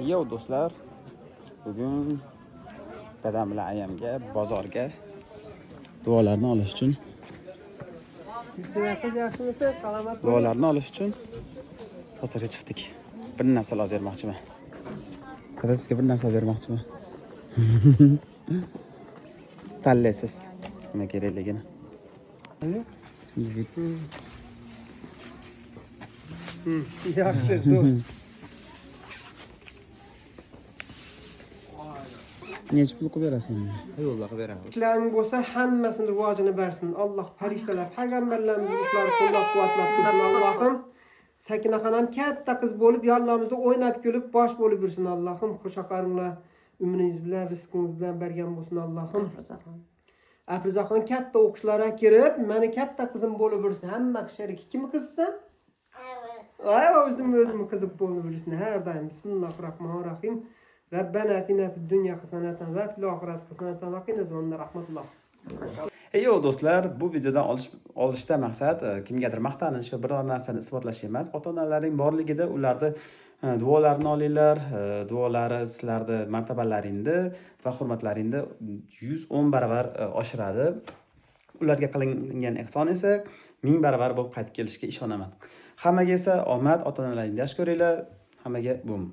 Yo do'stlar, bugun dadam bilan ayamga bozorga duolarni olish uchun Yaxshimisiz? Salomat. Duolarni olish uchun bozorga chiqdik. Bir narsa olib bermoqchiman. Dada, sizga bir narsa olib bermoqchiman. Tanlaysiz nima kerakligini. Yigit. Yaxshi, zo'r. Necha pul qilib berasan? Yo'lda qilib beraman. Ishlaring bo'lsa, hammasini rivojini bersin. Alloh farishtalar, payg'ambarlarimizni ular qo'llab-quvvatlab tursin Allohim. Sakinaxon ham katta qiz bo'lib, yonlarimizda o'ynab kulib, bosh bo'lib yursin Allohim. Qo'shaqaringlar umringiz bilan, rizqingiz bilan bergan bo'lsin Allohim. Afrizaxon katta o'qishlarga kirib, meni katta qizim bo'lib yursin. Hamma kishilarga kim qizsan? Ay, o'zim o'zim qiziq bo'lib yursin har doim. Bismillahirrohmanirrohim. Rabbana atina fid dunya hasanatan va fil oxirati hasanatan va qina azabannar. Rahmatulloh. Ey do'stlar, bu videodan olishda maqsad kimgadir maqtanish yo biror narsani isbotlash emas. Ota-onalaring borligida ularni duolarini olinglar. Duolari sizlarni martabalaringni va hurmatlaringni 110 baravar oshiradi. Ularga qilingan ehson esa 1000 baravar bo'lib qaytib kelishiga ishonaman. Hammaga esa omad, ota-onalaringni yaxshi ko'ringlar. Hammaga bum.